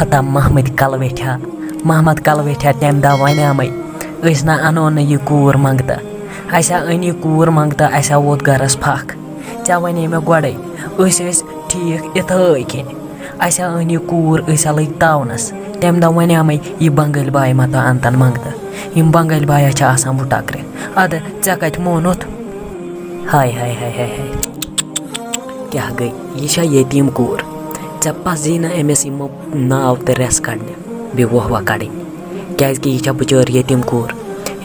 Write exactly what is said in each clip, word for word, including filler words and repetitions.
ہتا محمد کلہٕ ویٹھیا، محمد کلہٕ ویٹھیا، تَمہِ دۄہ وَنیٛامَے، أسۍ نہ اَنو نہٕ یہِ کوٗر منٛگتہٕ۔ اَسہِ ہا أنۍ یہِ کوٗر منٛگتہٕ، اَسہِ ہا ووت گَرَس پھَکھ۔ ژےٚ وَنے مےٚ گۄڈَے، أسۍ ٲسۍ ٹھیٖک یِتھٲے کِنۍ۔ اَسہِ ہا أنۍ یہِ کوٗر، أسۍ ہا لٔگۍ تاونَس۔ تَمہِ دۄہ وَنیٛامَے، یہِ بنٛگٲلۍ باے مہ تہٕ اَن تَن منٛگتہٕ۔ یِم بنٛگٲلۍ بایا چھِ آسان وُٹکرِ۔ اَدٕ ژےٚ کَتہِ مونُتھ؟ ہاے ہاے ہاے ہاے ہاے۔ کیٛاہ گٔے؟ یہِ چھا یتیٖم کوٗر؟ ژےٚ پزی نہٕ أمِس یِمو ناو تہٕ رٮ۪س کڑنہِ، بیٚیہِ وۄہ وۄہ کڑٕنۍ، کیٛازِ کہِ یہِ چھا بچٲر یتیٖم کوٗر۔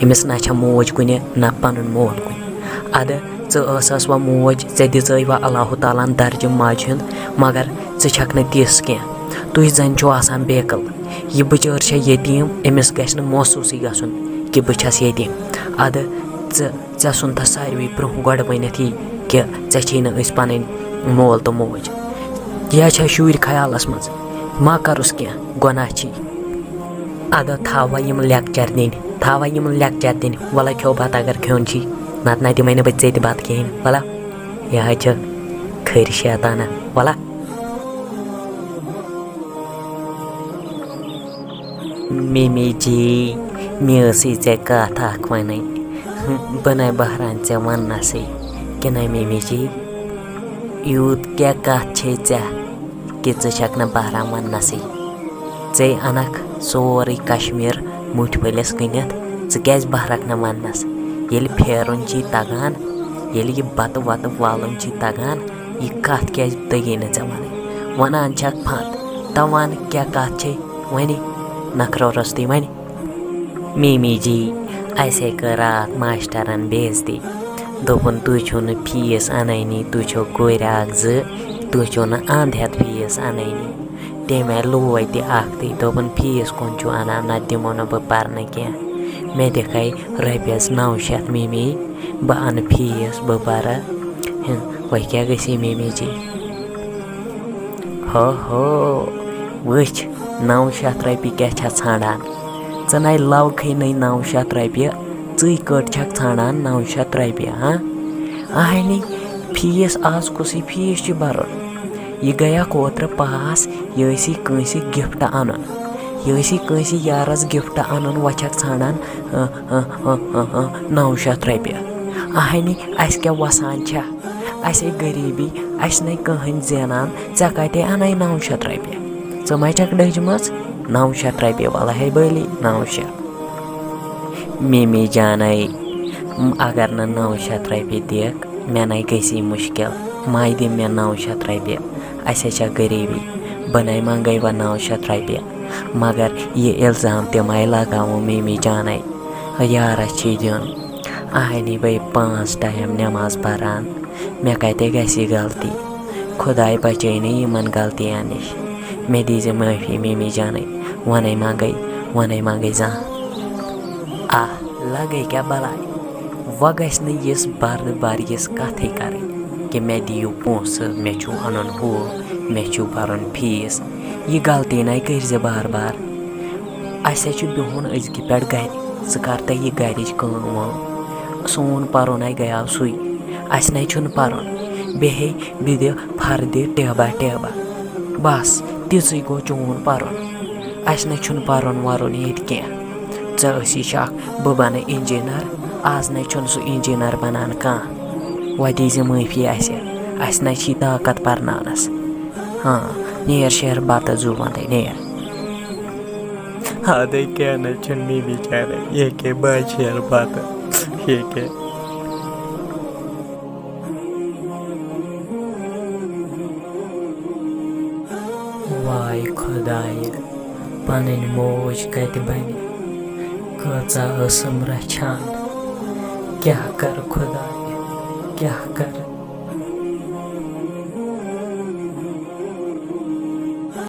أمِس نہ چھا موج کُنہِ، نہ پنُن مول کُنہِ۔ ادٕ ژٕ ٲسس وۄنۍ موج، ژےٚ دِژے وۄنۍ اللہ تعالیٰ ہن درجہٕ ماجہِ ہُنٛد، مگر ژٕ چھکھ نہٕ تِژھ کینٛہہ۔ تُہۍ زن چھِو آسان بے عقل۔ یہِ بچٲر چھےٚ یتیٖم، أمِس گژھِ نہٕ محسوٗسٕے گژھُن کہِ بہٕ چھس یتیٖم۔ ادٕ ژٕ ژےٚ ژھُنتھس ساروی برونٛہہ گۄڈٕ ؤنِتھ یی کہِ ژےٚ چھے نہٕ أسۍ پنٕنۍ مول تہٕ موج۔ یہِ ہا چھا شُرۍ خیالس منٛز؟ ما کرُس کینٛہہ، گۄناہ چھی۔ ادٕ تھاو وۄنۍ یِم lecture دِنۍ، تھاو وۄنۍ یِم lecture دِنۍ۔ وَلہ کھیو بتہٕ اگر کھیوٚن چھی، نتہٕ نہ دِمے نہٕ بہٕ ژےٚ تہِ بتہٕ کِہیٖنۍ۔ وَلہ، یہِ ہا چھِ کھٔرۍ شیطانہ۔ وَلہ۔ مِمی جی، مےٚ ٲسٕے ژےٚ کَتھ اَکھ وَنٕنۍ۔ بہٕ نَے بہران ژےٚ وَننَسٕے۔ کِنہٕ مِمی جی، یوٗت کیٛاہ کَتھ چھے ژےٚ کہِ ژٕ چھَکھ نہٕ بہران وَننَسٕے؟ ژے اَنَکھ سورُے کشمیٖر مُٹھۍ پھٔلِس کٕنِتھ، ژٕ کیٛازِ بہرکھ نہٕ وَننَس؟ ییٚلہِ پھیرُن چھی تَگان، ییٚلہِ یہِ بَتہٕ وَتہٕ والُن چھی تَگان، یہِ کَتھ کیٛازِ تٔگی نہٕ ژےٚ وَنٕنۍ؟ وَنان چھَکھ پھَنٛد، تَوان کیٛاہ کَتھ چھے وَنہِ؟ نَکھرو روٚستُے وَنہِ۔ میمی جی، اَسے کٔر راتھ ماسٹرَن بے عزتی۔ دوٚپُن، "تُہۍ چھِو نہٕ فیٖس اَنٲنی، تُہۍ چھِو کورِ اَکھ زٕ، تُہۍ چھِو نہٕ اَنٛد ہٮ۪تھ فیٖس اَنٲنی۔" تٔمۍ آیہِ لوے تہِ اَکھتُے، دوٚپُن، "فیٖس کُن چھُو اَنان، نَتہٕ دِمو نہٕ بہٕ پَرنہٕ کینٛہہ۔ مےٚ دِکھَے رۄپیَس نَو شیٚتھ میمی، بہٕ اَنہٕ فیٖس، بہٕ بَرٕ۔" ہِم، وۄنۍ کیٛاہ گژھی میمی جی؟ ہو ہو، وٕچھ، نَو شیٚتھ رۄپیہِ کیٛاہ چھےٚ ژھانٛڈان؟ ژٕ نَے لَوکھٕے نَے نَو شیٚتھ رۄپیہِ، ژٕے کٔٹ چھَکھ ژھانٛڈان نَو شیٚتھ رۄپیہِ، ہاں؟ اَہنی، فیٖس آز کُسٕے فیٖس چھُ بَرُن؟ یہِ گٔیَکھ اوترٕ پاس، یہِ ٲسی کٲنٛسہِ gift اَنُن، یہِ ٲسی کٲنٛسہِ یارَس gift اَنُن، وۄنۍ چھَکھ ژھانٛڈان، اَ، اَ، اَ، اَ، اَ، نَو شیٚتھ رۄپیہِ۔ اَہنی، اَسہِ کیٛاہ وَسان چھےٚ؟ اَسے غریٖبی، اَسہِ نَے کٕہٕنۍ زینان، ژےٚ کَتہِ اَنَے نَو شیٚتھ رۄپیہِ؟ ژٕ ما چھَکھ ڈٔجمٕژ؟ نَو شیٚتھ رۄپیہِ، وَلہٕ ہے بٔلی نَو شیٚتھ۔ میمی جانَے، اگر نہٕ نَو شیٚتھ رۄپیہِ دِکھ، مےٚ نَے گژھی مُشکِل، مَے دِ مےٚ نَو شیٚتھ رۄپیہِ، اَسے چھےٚ غریٖبی، بہٕ نَے منٛگَے وۄنۍ نَو شیٚتھ رۄپیہِ، مگر یہِ اِلزام تہِ مَے لَگاوُن میمی جانَے، یارَس چھی دیُن۔ اَہنی بَے پانٛژھ ٹایم نٮ۪ماز پَران، مےٚ کَتہِ گژھِ یہِ غلطی؟ خۄداے بَچٲیِنۍ یِمَن غلطیَن نِش۔ مےٚ دیٖزِ معٲفی میمی جانٕے، وَنَے ما گٔے، وَنَے ما گٔے زانٛہہ۔ آہ، لَگے کیٛاہ بَلاے؟ وۄنۍ گژھِ نہٕ یِژھ بَرٕ بَر یِژھ کَتھٕے کَرٕنۍ کہِ مےٚ دِیِو پونٛسہٕ، مےٚ چھُو اَنُن ہُہ، مےٚ چھُو بَرُن فیٖس۔ یہِ غلطی نَے کٔرۍ زِ بار بار۔ اَسہِ ہا چھُ بِہُن أزکہِ پٮ۪ٹھ گَرِ۔ ژٕ کَر تہٕ یہِ گَرِچ کٲم وٲم۔ سون پَرُن ہَے گٔیاو سُے۔ اَسہِ نَے چھُنہٕ پَرُن۔ بیٚیہِ ہے بِدِ فَردِ ٹیبہ ٹیبہ۔ بَس، تِژٕے گوٚو چون پَرُن۔ اَسہِ نَے چھُنہٕ پَرُن وَرُن ییٚتہِ کینٛہہ۔ ژےٚ ٲسی شَکھ بہٕ بَنہٕ engineer، آز نَے چھُنہٕ سُہ engineer بَنان کانٛہہ۔ وۄنۍ دیٖزِ معٲفی اَسہِ، اَسہِ نَے چھی طاقت پَرناونَس۔ ہاں، نیر شہر بَتہٕ زُو وَندَے، نیر۔ اَدَے کینٛہہ نَے چھُنہٕ میمی جانَے، ییٚکیٛاہ بہٕ شیر بَتہٕ، ییٚکیٛاہ۔ واے خۄدایہِ، پنٕنۍ موج کتہِ بنہِ؟ کۭژاہ ٲسٕم رچھان۔ کیٛاہ کرٕ خۄدایہِ، کیٛاہ کرٕ؟